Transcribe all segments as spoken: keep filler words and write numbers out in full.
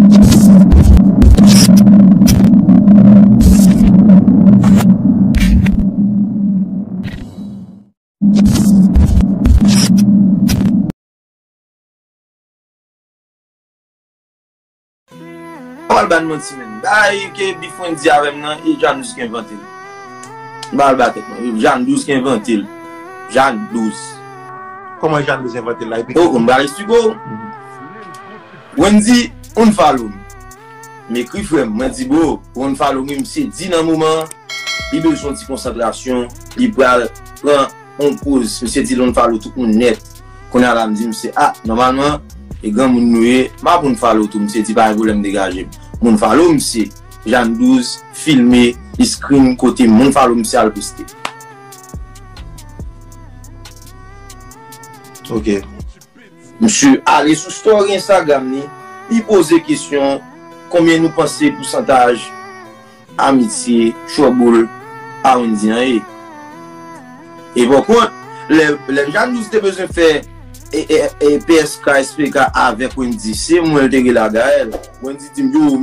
Pral ban manti menm. Bay ke Bif Wendy avè m nan, e Jandous ki envante l. Pral ba tèt mwen. Jandous ki envante l. Jandous. Kòman Jandous envante l la? Epi oh, m pral eksplike w. Wendy, unfollow m. M ekri frè m, mwen di, bro, unfollow m, wi, misye di nan moman an, li bezwen yon ti konsantrasyon, li pral pran yon poz, misye di l unfollow tout moun nèt. Kounye a la, m di misye, a, nòmalman, e granmoun nou ye, m ap unfollow tou, misye di, pa gen pwoblèm, degaje m. M unfollow misye, Jandous, filme, li screen kote m unfollow misye al poste. Ok. Misye ale sou story Instagram li, li poze kesyon, konbyen nou panse pousantaj amitye, trouble a Wendy an ye? E pa kont, lè, lè Jandous te bezwen fè e, e, e, P S K, S P K avèk Wendy, se mwen l te rele a Gaël. Wendy di m, yo,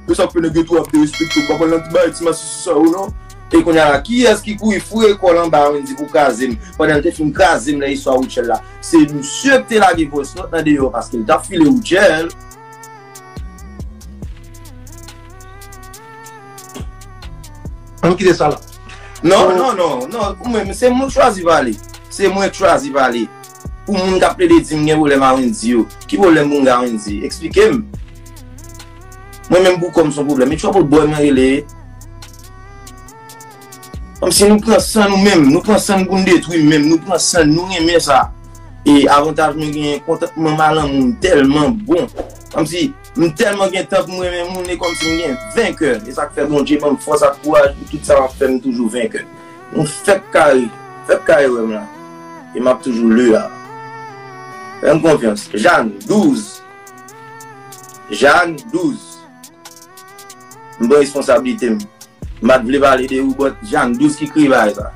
e sa k fè nèg yo tou ap derespekte w, m pa pral nan ti bagay ti masisi sa yo non. E kounye a la, kiyès ki kouri foure kò l anba Wendy pou kraze m? Pandan l te fin kraze m nan istwa Rutshelle la, se misye ki te lage voice note nan deyò paske l t ap file Rutshelle. Ann kite sa la. Non, non, non, non. Mwen, se mwen k chwazi pale. Se mwen k chwazi pale. Pou moun k ap plede di m gen pwoblèm a Wendy yo. Ki pwoblèm pou m gen a Wendy? Eksplike m. Mwen menm pou kò m se yon pwoblèm. E trouble boy mwen rele. Kòmsi nou pran san nou menm, nou pran san n pou n detwi menm, nou pran san n, nou renmen sa. E avantaj mwen genyen, kontantman m a lanmou m tèlman bon. Kòmsi m tèlman gen tan pou m renmen moun, e kòmsi m gen venkè. E sa k fè Bondye ban m fòs ak kouraj pou tout sa m ap fè, m toujou venkè. Nou fèk kare, fèk kare wè m la. E m ap toujou la. Fè m konfyans. Jandous. Jandous. M pran responsablite m. M pa t vle pale de ou, but Jandous ki kreye bagay sa.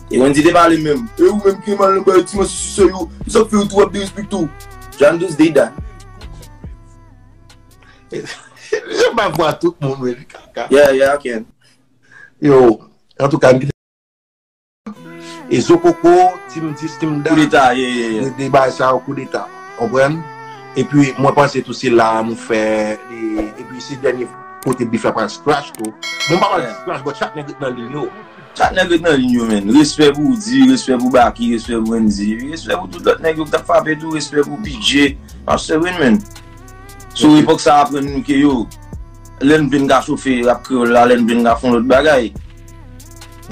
E Wendy te pale menm. E ou menm ki mal nan bagay ti masisi sa yo. Sa k fè yo tou ap derespekte w. Jandous dey dat. Jan ba vwa tout moun, wi, kaka. Yeah, yeah, I can. Yo, antouka, m kite. E Zokoko, Team dis, Team Dat. Koudeta, ye, ye, ye. De, de bagay sa yo, koudeta. Konprann? Epi, mwen panse tou se la a nou fè, e, epi se dènye kote bif la pral scratch tou. Bon, m pa pral di scratch, but chak nèg ret nan liy yo. Chak nèg ret nan liy yo, menn. Respè pou Woody, respè pou Baky, respè pou Wendy, respè pou tout lòt nèg yo k t ap frape tou, respè pou P J. M ap sèvi n, menn. Sou epòk sa a aprann nou ke yo, lè n vle n ka chofe rap kreyòl la, lè n vle n ka fè yon lòt bagay.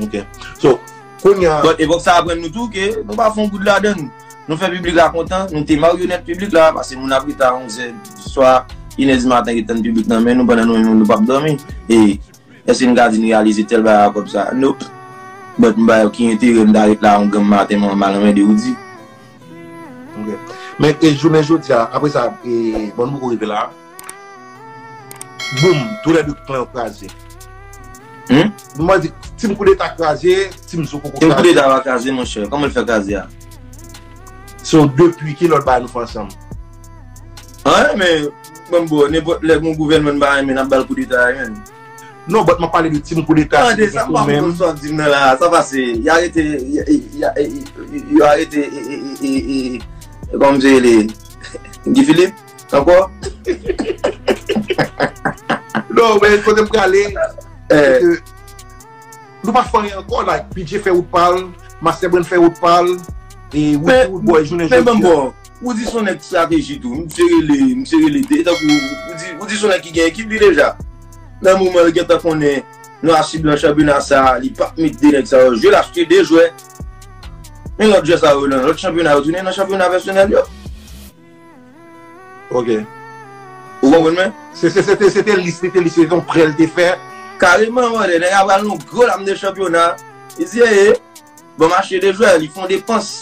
Ok. So, kounye a. But epòk sa a aprann nou tou ke nou pa fè yon goud ladann. Nou fè piblik la kontan, nou te maryonèt piblik la, paske moun ap rete a onzè swa, inè di maten ret tann piblik nan men nou pandan nou menm nou p ap dòmi. E èske n ka di n reyalize tèl bagay a kòb sa? Nope. But m pa wè ki enterè m ta ret la yon granm maten m al anmède Woody. Ok. Men, e, jounen jodi a, apre sa, e, bon, nou poko rive la. Boum, toulède klan yo kraze. Hmm? Mwen di, Team Koudeta kraze, Team Zokoko kraze. Team Koudeta pa kraze, monchè. Kòman l fè kraze a? So, depi ki lòt bagay nou fè ansanm? Anyen, men, bon, bon, nenpòt lè gon gouvènman n pa renmen, n ap ba l koudeta, menn. Non, but m ap pale de Team Koudeta. Tande, sa m pa konprann sa w ap di m nan la. Sa pase, y arete, y, y, y, y, yo arete, e, e, e, e, e, e, kòman se rele? Guy Philippe? Ankò? Non, men kote m prale, eh, se ke nou pa fè anyen ankò, like, P J fè wout pa l, Master Brand fè wout pa l, e Woody, Woodboy, jounen jodi a. Men, men bon, bon. Woody se yon nèg strateji tou. Misye rele, misye rele de, tankou Woody, Woody se yon nèg ki gen ekip li deja. Nan moman l gentan konnen Nwa Sid nan chanpyona sa a, li p ap met de nèg sa yo jwe, l achte de jwè. Men lòt jwè sa yo nan lòt chanpyona yo tounen nan chanpyona pèsonèl yo. Ok. Ou konprann mwen? Se, se, se te, se te lis, se te lis, se te yon prè l te fè. Kareman, mwen, nèg la pral yon gwo lam de chanpyona. Li di, eye, bon, m achte de jwè, li fè yon depans.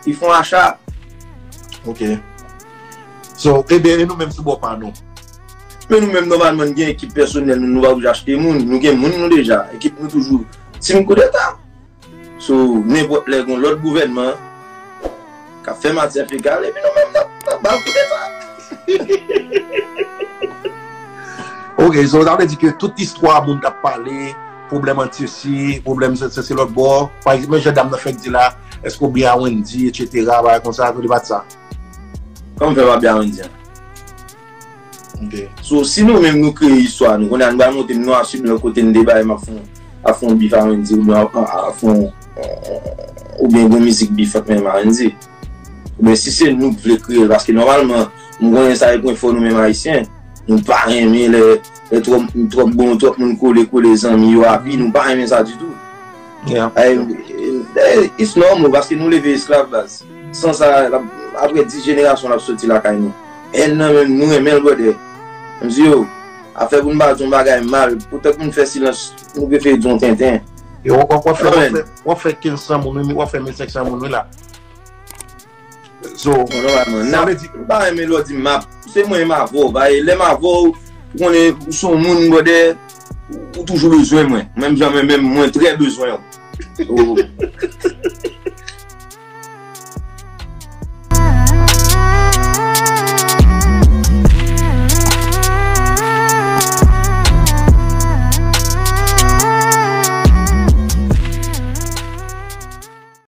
Li fè yon acha. Ok. So, ebyen, e nou menm sou bò pa nou? Men nou menm, nòmalman, n gen ekip pèsonèl nou, nou pa oblije achte moun. Nou gen moun nou deja. Ekip nou toujou Team Koudeta. So, nenpòt lè gon lòt gouvènman k ap fè matyè fekal, epi nou menm n ap, n ap ba l koudeta. Rezon, sa vle di ke tout istwa moun k ap pale, pwoblèm ant sesi, pwoblèm se, se, se lòt bò. Pa egzanp, men jan dam nan fèk di la, èske w byen a Wendy, etsetera, bagay konsa, nou debat sa. Kòman fè pa byen a Wendy an? Ok. So, si nou menm nou kreye istwa nou, kounye a nou bay monte m nou asib lè kote n debay m ap fè yon, ap fè yon bif a Wendy oubyen ap, ap fè yon, oubyen gon mizik bif ant menm a Wendy. Oubyen si se nou k vle kreye l, paske nòmalman, m konnen sa e pwen fò nou menm Ayisyen. Nou pa renmen lè, lè twòp, twòp bon, twòp moun kole, kole zanmi yo api, nou pa renmen sa ditou. Yeah. Ay, eh, it's normal, paske nou leve esklav, baz. San sa, l ap, apre dis jenerasyon l ap soti lakay nou. Èn nan menm, nou renmen l, brother. M di yo, afè pou n pa di yon bagay mal, poutèt pou n fè silans, nou prefere di yon tenten. E w, w, w ap fè, w ap fè, w ap fè kenz san moun, wi, w ap fè mil senk san moun, wi, la. So, non, nòmalman, sa vle di, m pa renmen lè w di m ap, se mwen menm avè w, ba, e lè m avè w, ou konnen, ou se yon moun, brother, ou toujou bezwen mwen. Menm jan mwen menm, mwen trè bezwen w. So,